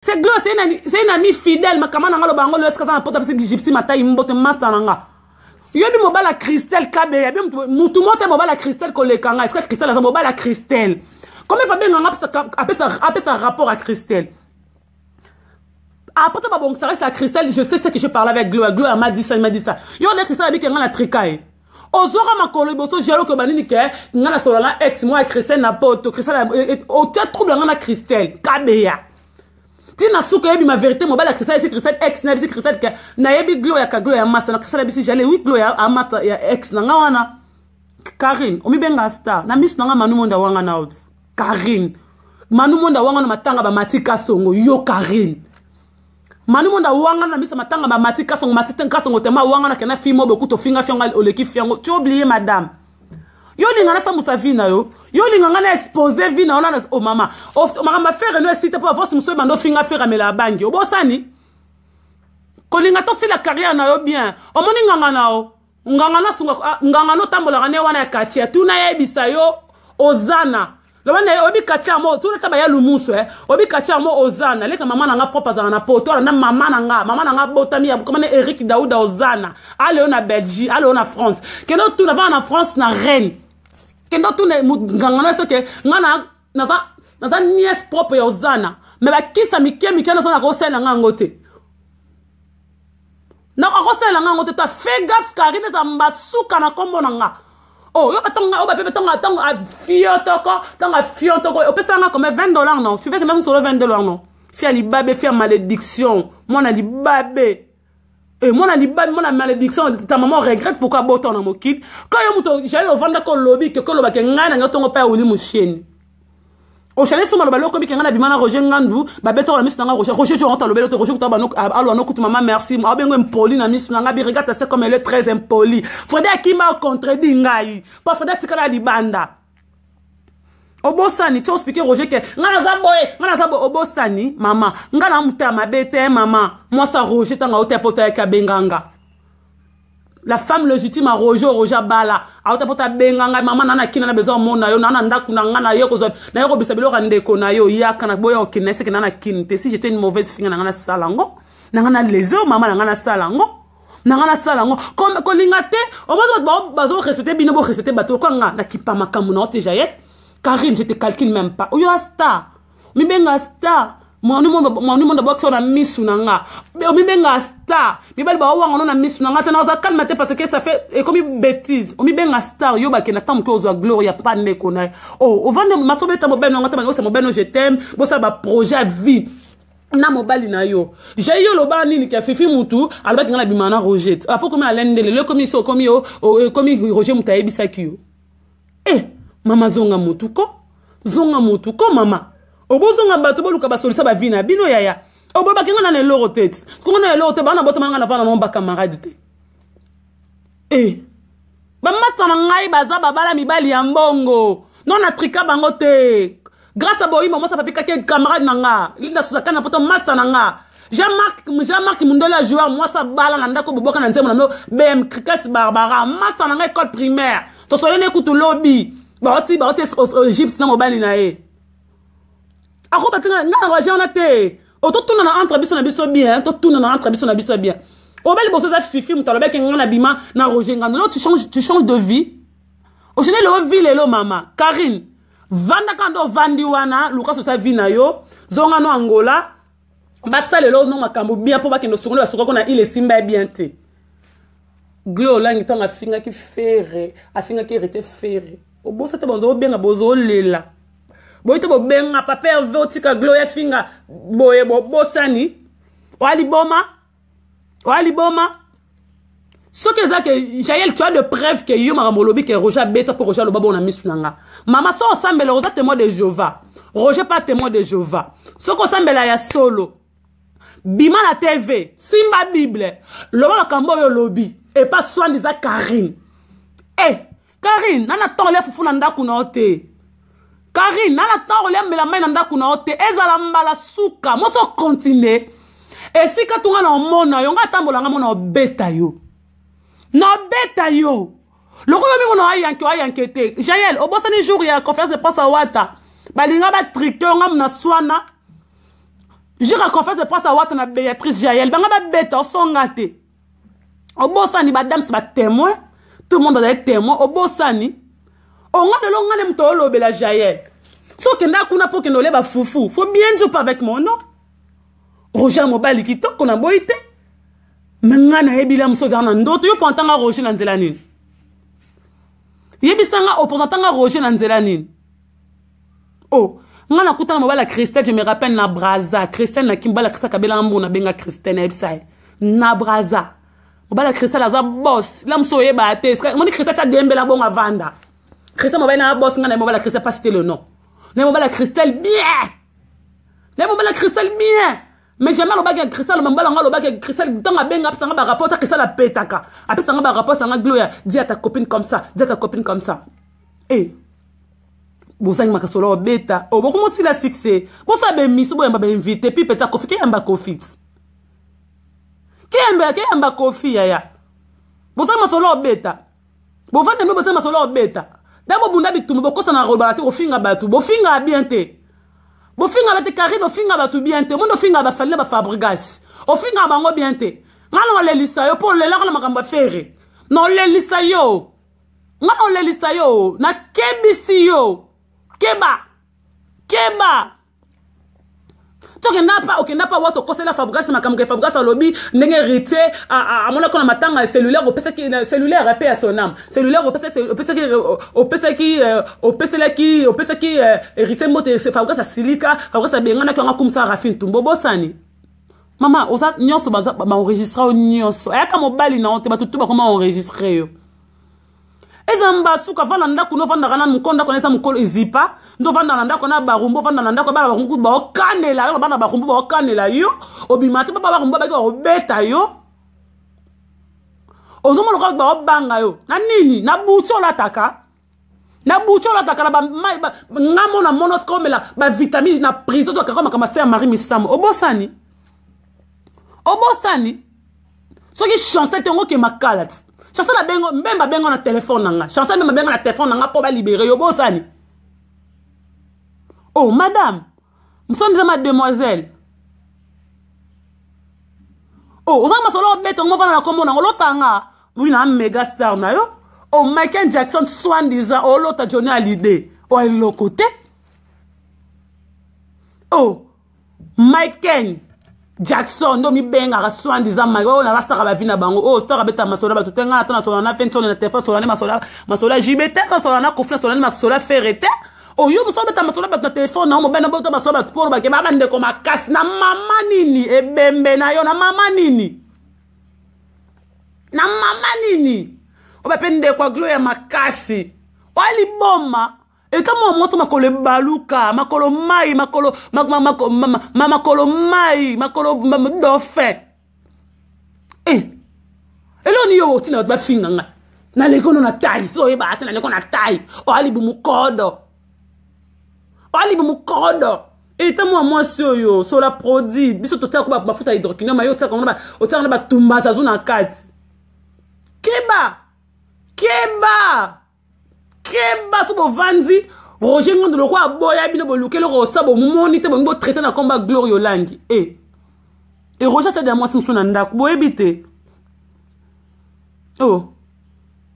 C'est Glo, c'est une, c'est une amie fidèle. Makama nanga loba ngo loska na pota parce que gypsy matai mbote master nanga. Yobi mobala Christelle Kabe, yabi mutu mote mobala Christelle koleka nga. Est-ce que Christelle aza mobala Christelle? Comment va benga nga apesa apesa rapport à Christelle? Après ba bon ça à Christelle, je sais ce que je parle avec Glo. Glo m'a dit ça, il m'a dit ça. Yo le Christelle abi nga na trikaye. Ozwaka makolo liboso jalo ke banini ke nga na solola na ex moi Christelle na poto Christelle otia trouble nga na Christelle Kabeya. Tina suka yebi ma vérité mobali ya Christelle esi Christelle ex na bisi Christelle ke nayebi Glo ya ka Glo ya masta na Christelle bisi jale oui Glo ya masta ya ex na nga wana Karine omibenga star na miso na nga Manu Monda wanga na out Karine Manu Monda wanga na matanga ba Mati Kasongo yo Karine Manu Monda wanga na miso matanga ba Mati Kasongo Mati Kasongo tema wanga na kena fimo beaucoup to finga fionga oleki fiongo tu oublié madame yo linga na sambusa vie na yo yo linga nga na expose vie na yo na o mama makambo afere no esite mpo bavosi mosusu ebanda ofinga fere amela bangi obosani kolinga tosila carrière na yo bien omoni nganga na yo nganga nasunga ah, nganga notambolaka ne wana ya quartier tuna yebisa yo ozana loba na ye oyebi quartier yango tuna ta baya lumusu eh oyebi quartier yango ozana leka mama na nga propre azala na poto alanda mama na nga mama na nga botami ya koma na Eric Dauda ozana ale yo na Belgique ale yo na France kende otuna vana na France na Rennes kende otuna nganga na soke nga na naza naza nièce propre ya ozana mais bakisa mike mike naza na kosalela nga yango te na akosalela nga yango te ta fait gaffe Karine eza mbasuka na kombo na nga oh yo batonga oyo bapepe tonga ntango afiotoko ntango afiotoko opesa nga combien 20 dollars non tu veux que nga solo 20 dollars non fia libabe fia malédiction mwana libabe e mwana libabe mwana malédiction ta maman regrette pourquoi abota na mokili ka yo moto jael ovandaka olobi ke kolobake ngai na ngai tongo pa ya oli mosheni oshane soma loba loko bike ngana bima na Roger Ngandu ba beto na misu nanga Roger Roger jo anta lobelo te Roger kuta bano alo no kutu mama merci abengo impoli na misu nanga bi regarde c'est comme elle est très impolie Freda akima contredit ngai pa Freda tikala libanda obosani ti ospike Roger ke nga naza boye nga naza boye obosani mama nga na mutama mabe te mama mwasa Roger tanga ote pota yaka benganga la femme légitime à Roger Roger abala auta pota benga ngai mama nana kina na besoin mona yo nana ndaku na ngai na ye kozwa na ye kobisa biloko ya ndeko na yo yaka na boya okende na seke nana kini te si j'étais une mauvaise fille na ngai nasala yango na ngai na lese mama na ngai nasala yango na ngai nasala yango kolinga te omoni bato bazo respecte bino bo respecte bato lokola nga nakipa makambo na yo te Jael Karine je te calcule même pas oyo star mibenga star mwani mondo abwakisa na misu na nga omibenga star mibali baowanga no na misu na nga te naza calme te parce que ça fait ekomi bêtise omibenga star yo bakenda ntango moke ozwa gloire ya pa ndeko na ye o ovandi maso obeta mobali na nga te bangi mobali no je t'aime bosala baprojet ya vie na mobali na yo jai yo oloba nini ke fifi mutu alobaki nga na bima na roger apo komi alende lelo ekomi so ekomi yo ekomi roger mutu ayebisaki yo eh mama zonga mutu ko zonga mutu ko mama obozonga bato boluka basolisa bavi na bino yaya obobaki nga na na eloko te soki nga na eloko te bana botama nga na vana na bacamarade te e bamasta na ngai baza babala mibali ya mbongo no na trika bango te grâce a boyima mwasa papi kake camarade na nga linda susakana na poto masta na nga Jean-Marc Jean-Marc Mundela joueur mwasa bala na ndako boboka na nzembo na no BM cricket Barbara masta na nga école primaire tosolene kutu lobi baoti baoti Egypte na mobali na ye akobatinga nga na baje wana te ototuna na entre biso na biso bien totuna na entre biso na biso bien obali boso eza fifi moto alobaki nga na bima na Roger Ngando lelo tu changes de vie ochange lelo vie lelo mama Karine vanda kaka nde ovandi wana luka sosa vie na yo zonga no Angola basalela no makambo bien mpo bakende osukoli basukako na ile esimba ya bien te Glo olangi ntango afingaki Ferre afingaki Héritier Ferre obosa te bonzo obenga bozolela boyi te bobenga papa Herve otika Glo ya finga boye bobosani oya liboma oya liboma soki eza ke Jael tu as de preuve ke yo makambo olobi ke Roger abeta mpo Roger aloba bongo na misu na nga mama so osambela oza témoin de Jéhovah Roger pas témoin de Jéhovah soki osambela ya solo bima na TV simba bible loba makambo oyo olobi epa swandi eza Karine e Karine nana ntango olia fufu na ndako na yo te Karine nana ntango olia mela mai na ndako na yo te ezala mbala suka moso continue esika tunga na omona yo nga atambola nga mona obeta yo nabeta yo lokola mingo na ayanke oayanke te Jael obosani jour ya conférence de presse awata balinga batrike yo nga na swana. Jira confesse de presse awata na Béatrice Jaël banga babeta osonga te obosani ba dames ba témoin tout le monde azali témoin obosani onga lelo nga nde moto olobela Jaël so okenda kuna mpo okende olia bafufu faut bien dire pas avec mon nom Roger mobali kitoko na boyi te me nga nayebi la mosusu ozala na ndoto yo pointanga Roger na nzela nini yebisa nga opresentanga Roger na nzela nini Oh, nga nakutana mobali ya Christelle, je me rappelle na Brazza. Christelle na mobali ya Christelle kabela mbu na benga Christelle na yebisa ye. Na Brazza. Mobali ya Christelle aza boss. La muso oyeba te. Moni Christelle sa dembela bongo avanda. Christelle mobali na boss nga na mobali ya Christelle pas citer le nom. Na mobali ya Christelle bien. Na mobali ya Christelle bien. Mais jamais alobaki Christelle mobali yango alobaki Christelle ntango abenga apesa nga ba rapport ta Christelle apetaka. Apesa nga ba rapport sanga Gloria, dis à ta copine comme ça, dis à ta copine comme ça. Eh bozangi makasolo obeta oh, bokomosila succès bosala baemission boyamba bainvité puis peta kofi keyamba kofi keyamba keyamba kofi yaya bozangi masolo obeta bovanda mpe bozangi masolo obeta da bobunda bitumba bokosana kolobaka te kofinga bato bofingaka bien te bofinga te karine ofinga bato bien te mondo ofinga bafali na bafabrigas ofingaka bango bien te ngai na olelisa yo mpo olelaka na makambo ya fere na olelisa yo nga na olelisa yo nakebisi yo keba keba ti okenda pa okenda pa watu okosela fabrigas makambo ke fabrigas alobi ndenge héritier amonaki na matanga ya cellulaire opesaki cellulaire pe ya sonam cellulaire opesaki opesaki euh, opeselaki opesaki euh, héritier mbote fabrigas asilika fabrigas abenganaki yango akumisa rafine tumbo obosani mama oza nyonso baenregistre yo nyonso ayaka mobali na yo te bato tu bakoma enregistre yo eza mbasuka vanda ndako no ovandaka na mokolo ndako na eza mokolo ezipa nde ovanda na ndako na barumbu ovanda na ndako bana barumbu baokanela yo bana barumbu baokanela yo obima te baba barumbu babaki bakobeta yo ozomona lokola baobanga yo na nini na buti olataka na buti olataka na bamai nga mona mono tika omela bavitamine na prison ozwakaka makambo ya marie misamu obosani obosani soki chancel te yango oke makala ti chancel abengo mbemba abengo na telefone na nga chancel mbemba abengo na telefone na nga mpo balibere yo obosani oh madame mosoni eza mademoiselle oh oza masolo obeta ngo mofanda na kombo nango olotanga oui na mega star na yo oh Michael Jackson soi-disant olota Johnny Hallyday o eloko te oh Michael Jackson nde omibengaka soi-disant Michael oyo naza star bavi na bango oyo star abeta masolo bato te ngai ata nasola na fenson na telefone sola ne masolo ya JB te sola na Kofi sola ne masolo ya Ferre te oyo mosu abeta masolo bato na telefone na yo mobali na bota masolo bato mpo olobake ba bandeko makasi na mama nini ebembe na yo na mama nini na mama nini oba mpe ndeko ya gloria makasi oya liboma eta mwa mwasi makolo ebaluka makolo mai makolo makolo mai makolo dauphin e eh, eloko nini yo otina bato bafinga ngai naleki ono na tai so oyebaka te naleki na tai oya libumu kodo oya libumu kodo eta mwa mwasi oyo sola produit biso totiaka mafuta ya hydroquinone mayo otiaka ngo otiaka na batumbaza azo na kati keba keba keba so bovandi roger ngondo lokola aboya bino boluki eloko osa bomoni te bolingi botraite na komba gloire olangi e eh. e roger atia mwasi mosusu na ndako boyebi te oh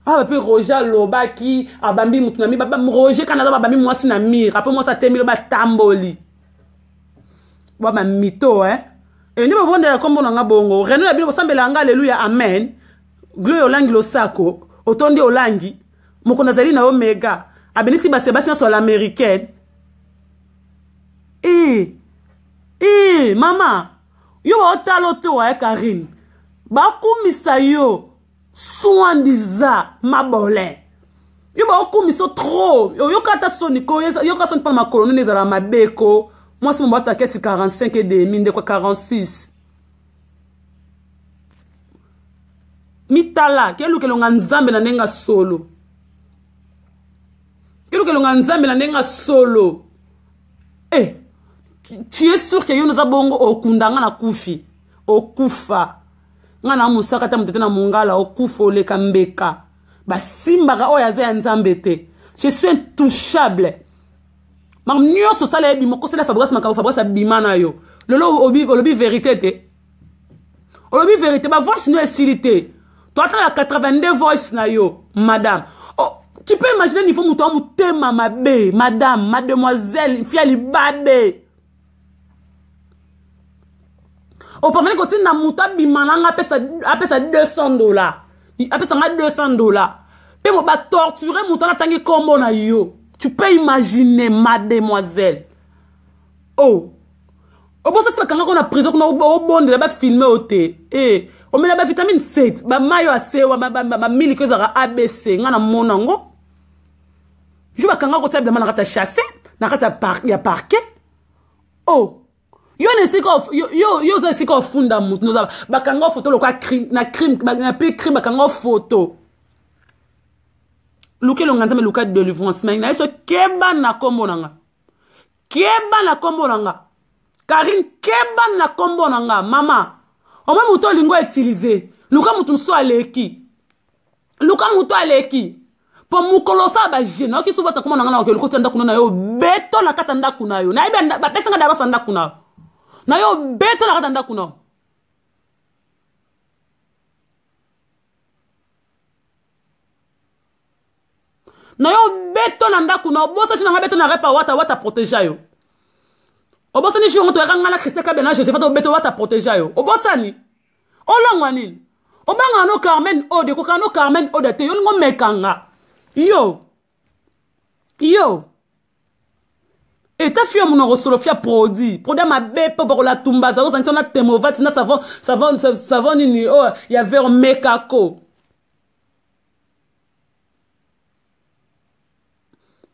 awa mpe roger alobaki abambi motu na mi roger kana aza babambi mwasi na mire apres mwasi atemi loba atamboli bwa bamito eh e nde bobondela nkombo na nga bongo reno na bino bosambela nga aleluya amen gloria olangi losako otondi olangi mokonzi azali na yo mega abenisi basi basi nyonso ya l'américaine e e mama yo baotala ote waye karine bakumisa yo swandiza mabolin yo baokumisa trop oyoka ata soni ko yoka soni mpona makolo nini ezala mabe ko mwasi mobo ataketi 45 et demi ndeko 46 mitala keluka elonga nzambe na ndenge ya solo keluka elonga nzambe na ndenge ya solo eh, tu es sûr ke yo noza bongo okunda nga na kufi okufa nga na mosaka ta motete na mongala okufa oleka mbeka basimbaka oyo aza ya nzambe te je suis intouchable makambo nyonso osala ebima okosela fabrice makambo fabrice abima na yo Lelo olobi vérité te. Olobi vérité ba voice no esili te. Toatala 82 voice na yo, madame. Oh, tu peux imaginer niveau moto motema mabe, madame, mademoiselle, fia libabe. Oparvenir kotinda moto abima na nga apesa $200. Apesa nga $200. Pe mo ba torturer moto wana atangi kombo na yo. Tu peux imaginer, mademoiselle. Oh. Obosati bakanga ko na prison kuna obondela ba filmer yo te. Eh, omela ba vitamine C, ba mayo asewa, ba ba miliki ezalaka ABC, nga na mona ngo. Jo bakanga ko tia bilamba na kati ya chasse, na kati ya parquet. Oh. Yo na esika yo yo oza esika ofunda mutu noza bakanga photo lokola crime na crime na pe crime bakanga photo. Luka elonga Nzambe, luka délivrance mais na yeso keba na kombo na nga. Keba na kombo na nga. Karine keba na kombo na nga mama. Omwe mutu olingo utiliser. Luka mutu mosusu aleki. Luka mutu aleki. Po mokolo osala ba jeu nayoki soki bata komona nga na okende kotisa ndako na yo beto na kati ya ndako na yo. Nayebi bapesi nga darasa ndako na yo. Na yo beto na kati ya ndako na yo. Na yo beto na ndako na obosani na nga beto na repa wata wata protégea yo. Obosani jour ngo toyaka nga na Christian Kabena Joseph to beto wata protégea yo. Obosani. Olangwa nini? Obanga no Carmen Ode, koka no Carmen Ode te, yo lingo mekanga. Yo. Yo. Eta fia monoko solo fia produit. Produit mabe po bakola tumba za osangi na temovati na savon savon savon nini oh ya ver mekako.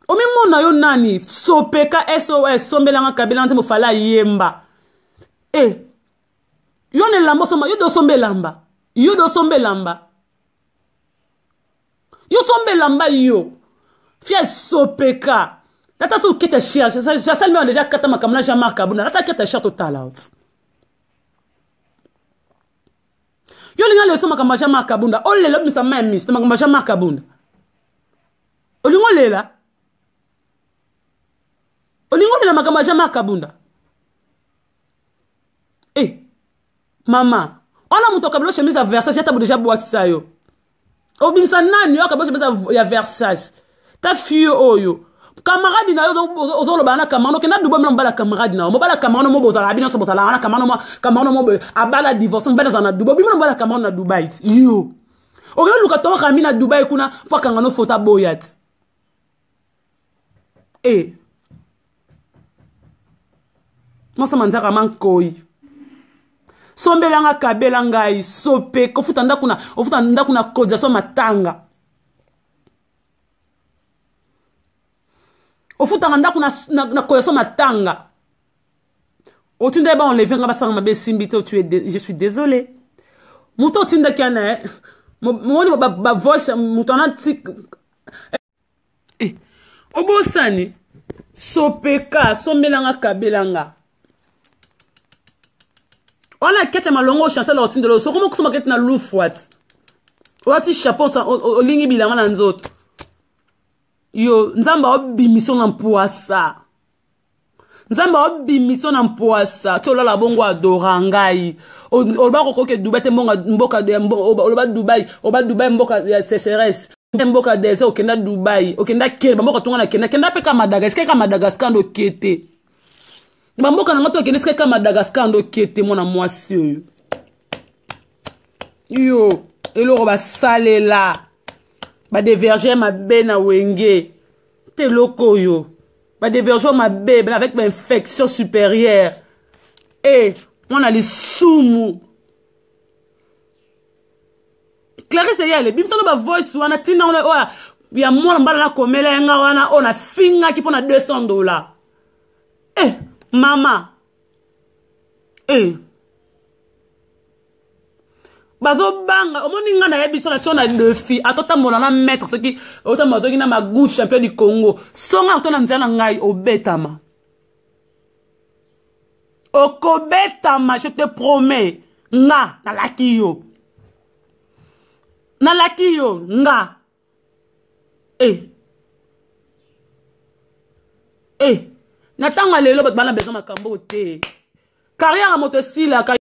Omimona yo nani? Sopeka SOS sombelanga kabela nzembo fala yemba. Eh yo na elamba osomba, yo de osomba elamba. Yo de osomba elamba. Yo somba elamba yo. Fia sopeka. Lata so keta cher, jasal meme déjà kata makambo na Jean-Marc Kabunda. Lata keta cher totala. Yo linga leso makambo ya Jean-Marc Kabunda. Olela obimisa main miso na makambo ya Jean-Marc Kabunda. Olingo lela? Olingo lela makambo ya Jean-Marc Kabunda? Eh, mama, wana moto akabelo chemise ya Versace ata deja bwakisa yo. Obimisa nani yo akabelo chemise ya Versace? Ta fille oyo. Camarade na yo ozoloba na camarade okenda Dubai mona mobala camarade na yo. Mobala camarade mo bozala bino so bozala na camarade mo camarade mo abala divorce mobala za na Dubai. Bino mobala camarade na Dubai. Yo. Okenda luka to rami na Dubai kuna po kanga no photo boyat. Eh. Mwasa manzaka mankoi. Sombelanga kabela ngai sope kofuta ndako na ofuta ndako na cotisation matanga. Ofutanga ndako na, na, na cotisation matanga. Otinda ba enlever nga basanga mabe simbi to tu es de, je suis désolé. Moto otinda kiana eh. Moni ba, ba voice moto ana tik Eh, obosani sopeka sombelanga kabelanga wana kete malongo chantal otindelo soko moko soma kete na lufuat olati chapeau olingi bilanga na nzoto yo nzambe obimiso na mpuasa nzambe obimiso na mpuasa ti olala bongo adora ngai oloba kokoke dubai te mboka oloba dubai oba dubai mboka ya sécheresse mboka desert okenda dubai okenda kele bamboka tonga na kenda kenda mpe ka madagascar ka madagascar ndo okete bamboka na nga to okende sika ka madagascar ndo okete mwana mwasi oyo yo eloko basalela badeverge mabe na wenge te eloko oyo badeverge mabe avec bainfection supérieure e mwana lisumu Clarisse Yale, bimisa no ba voice wana tina wana oyo ya mwana mbala na komela ye nga wana oyo nafingaki mpo na $200. Eh, mama. Eh. Bazobanga, omoni nga nayebi so na tio na défi, atotambola na maître soki otambola soki na Magou champion du Congo. Songa to na nzela na ngai obetama. Okobetama, je te promets. Nga nalaki yo. Nalaki yo nga. Eh. Eh. Na ntango ya lelo bato bana besoin makambo te. Carrière ya moto esilaka.